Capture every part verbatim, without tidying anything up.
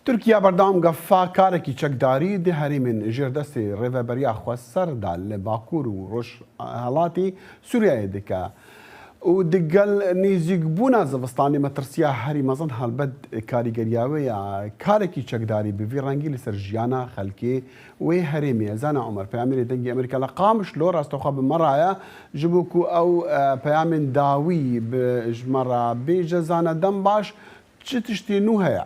Tirkiye berdewam gefa karekî çekdarî di herêmên jêrdestê Rêveberiya Xweser de li Bakur û Rojhelatê Sûriyeyê dike û digel nêzîkbûna zivistanê metirsiya herî mezin helbet karîgeriya wê ya karekî çekdarî bi vî rengî li ser jiyana xelkê wê herêmê ye. Zana Omer, peyamêrê Dengê Amerîka li Qamişlo rastexwe bi me re ye, ji bo ku ew, e, peyamên dawî bi ji me re bêje. Zana, dem baş, çi tiştê nû heye?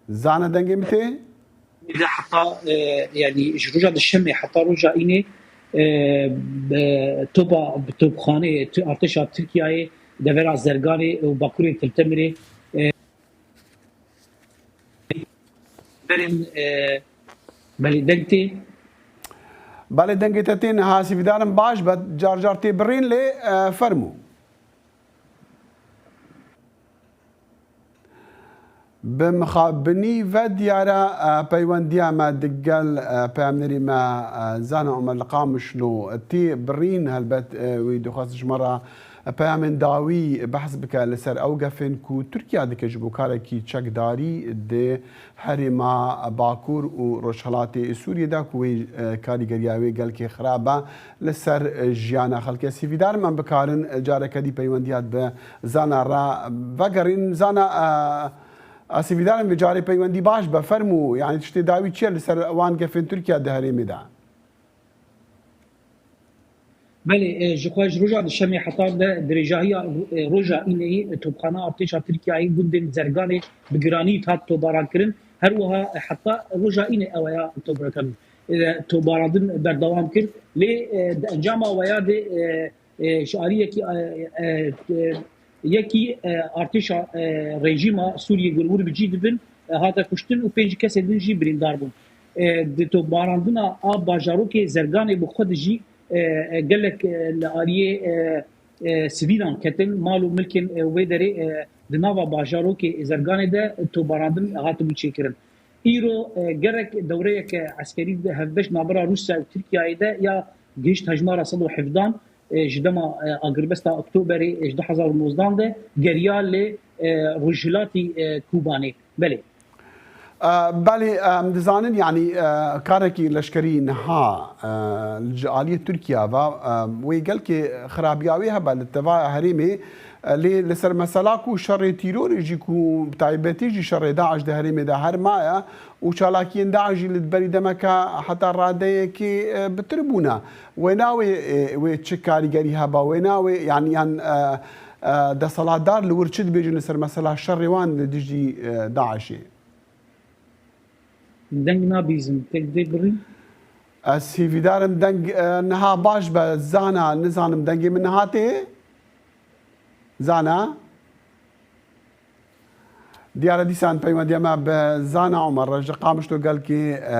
Zana, dengê min tê? De heta, e, yanî ji roja dişemê heta roja înê, e, bi topa, bi topxanê tu-, artêşa Tirkiyeyê devera Zerganê û bakurê Til Temirê, e, berên, e, belê deng tê. Belê, dengê te tê niha, sîvîdarim baş be, car car tê birîn lê, e, fermû. Bi mixabinî ve diyar e, e, peywendiya me digel, e, peyamnerî me, e, Zana Omer li Qamişlo tê birîn. Helbet, e, wî dixwest ji me re, e, peyamên dawî behs bike li ser ew gefên ku Tirkiye dike ji bo karekî çekdarî di herêma Bakur û Rojhelatê Sûriyê de ku wê, e, karîgeriya wê gelkê xirab e li ser, e, jiyana xelkê. Sîvîdar me bikarin, e, careke dî peywendiya bi Zana re vegerîn. Zana, e, ez hêvîdar im vê carê peywendî baş be. Fermû, yanî tiştê dawî çi ye li ser wan gefên Tirkiye di herêmê de? Belê, e, ji xwe ji roja dişemê heta de dirêjahiya, e, roja îneyê, e, topxana artêşa Tirkiyeyê gundên Zerganê bi giranî hat tobarankirin. Her wiha, e, heta roja înê ew ya tobarankirin, e, tobarandin berdewam kir. Lê, e, di encama weya de, e, e, ji alî yekî, e, e, e, yekî, e, artêşa, e, rejîma Sûriyê ku li wir bi cî dibin, e, hate kuştin û pênc kesên din jî birîndar bûn. E, di topbarandina a bajarokê Zerganê bi xwe de jî, e, e, gelek, e, li aliyê, e, e, sivîlan ketin, mal û milkên, e, wê derê, e, di nava bajarokê Zerganê de topbarandin hatibû çêkirin. Îro, e, gerek dewreyeke eskerî di hevbeş navbera Rûsya û Tirkiyeyê de ya gihişt hejmara sed û hevdehan, e, ji dema, e, agirbesta Oktoberê, e, ji du hezar û nozdehan de geriya li, e, rojhilatî, e, Kobanê. Belê. E, belê, em dizanin, yanî, e, karekî leşkerî niha, e, ji aliyê Tirkiye ve, e, wê gelkê xirabiya wê hebe li teva herêmê, e, lê li ser mesela ku şerê tîrorê jî ku bi taybetî jî şerê DAIŞ di herêmê de her maye û çalakiyên DAIŞ jî li berî demeke heta radeyekê, e, bitir bûne. Wêna wê, e, wê çi karîgerî heba? Wêna wê, yanî, yan, e, e, desthilatdar li wir çi dibêjin li ser mesela şerê wan li dijî, e, DAIŞê? Deng nabîzim, tek dê birî. Ez hêvîdar im deng, e, niha baş be. Zana, nizanim dengê min niha tê? Zana? Diyar e dîsan peywendiya me bi Zana Omer re ji Qamişlo gelkî, e,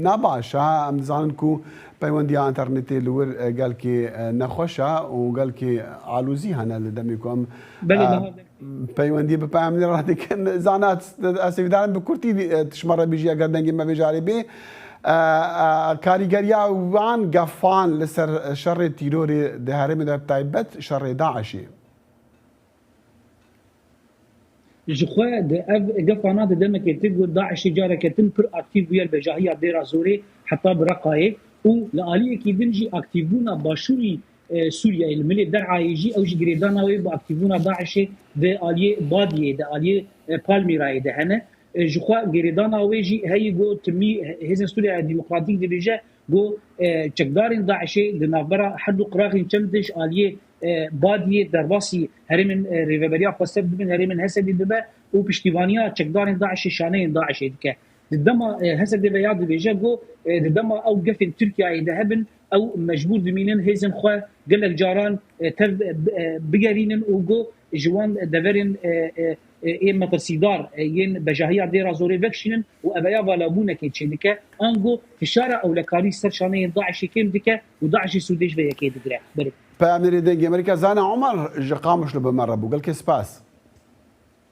ne baş e. Em dizanin ku peywendiya înternetê li wir, e, gelkî, e, nexweş e û gelkî alozî hene li demê ku em, Belê, e, niha deng- peywendiyê bi peyamnêr re dikin. Zana, ez hêvîdar im bi kurtî, e, tu ji me re bêjî eger dengê me vê carê bê. E, e, karîgeriya wan gefan li ser şerê tîrorê di herêmê de, bi taybet şerê DAIŞê. Ji xwe di ev gefana di demekê tê ku DAIŞê careke din pir aktîf bûye li bejahiya Dêra Zorê heta bi Reqayê û li aliyekî din jî aktîfbûna başûrî, e, Sûriyeyê li milê Derayê jî ew jî girêdana wê bi aktîfbûna DAIŞê di aliyê Badiyê, di aliyê, e, Palmîrayê de hene. E, ji xwe girêdana wê jî heyî ku timî Hêzên Sûriya Demokratîk dibêje ku, e, çekdarên DAIŞê di navbera her du qiraxên çem de ji aliyê, e, Badiyê derbasî herêmên, e, Rêveberiya Xweser dibin, herêmên Hesedê dibe û piştîvaniya çekdarên DAIŞê şaneyên DAIŞê dike. Di dema, e, Hesedê ve ya dibêje ku, e, di dema ew gefên Tirkiyeyê de hebin, ew mecbûr dimînin hêzên xwe gelek caran, e, tev, e, bigerînin û ku ji wan deverên, e, e, e, ê metirsîdar, e, yên bejahiya Dêra Zorê vekişînin û ev ya valabûnekê çêdike, ango fişara ewlekarî ser şaneyên DAIŞê kêm dike û DAIŞê sûdê ji vê yekê digire. Berê. Peyamnêrê Dengê Amerîka Zana Omer ji Qamişlo bi me re bû. Gelkê spas.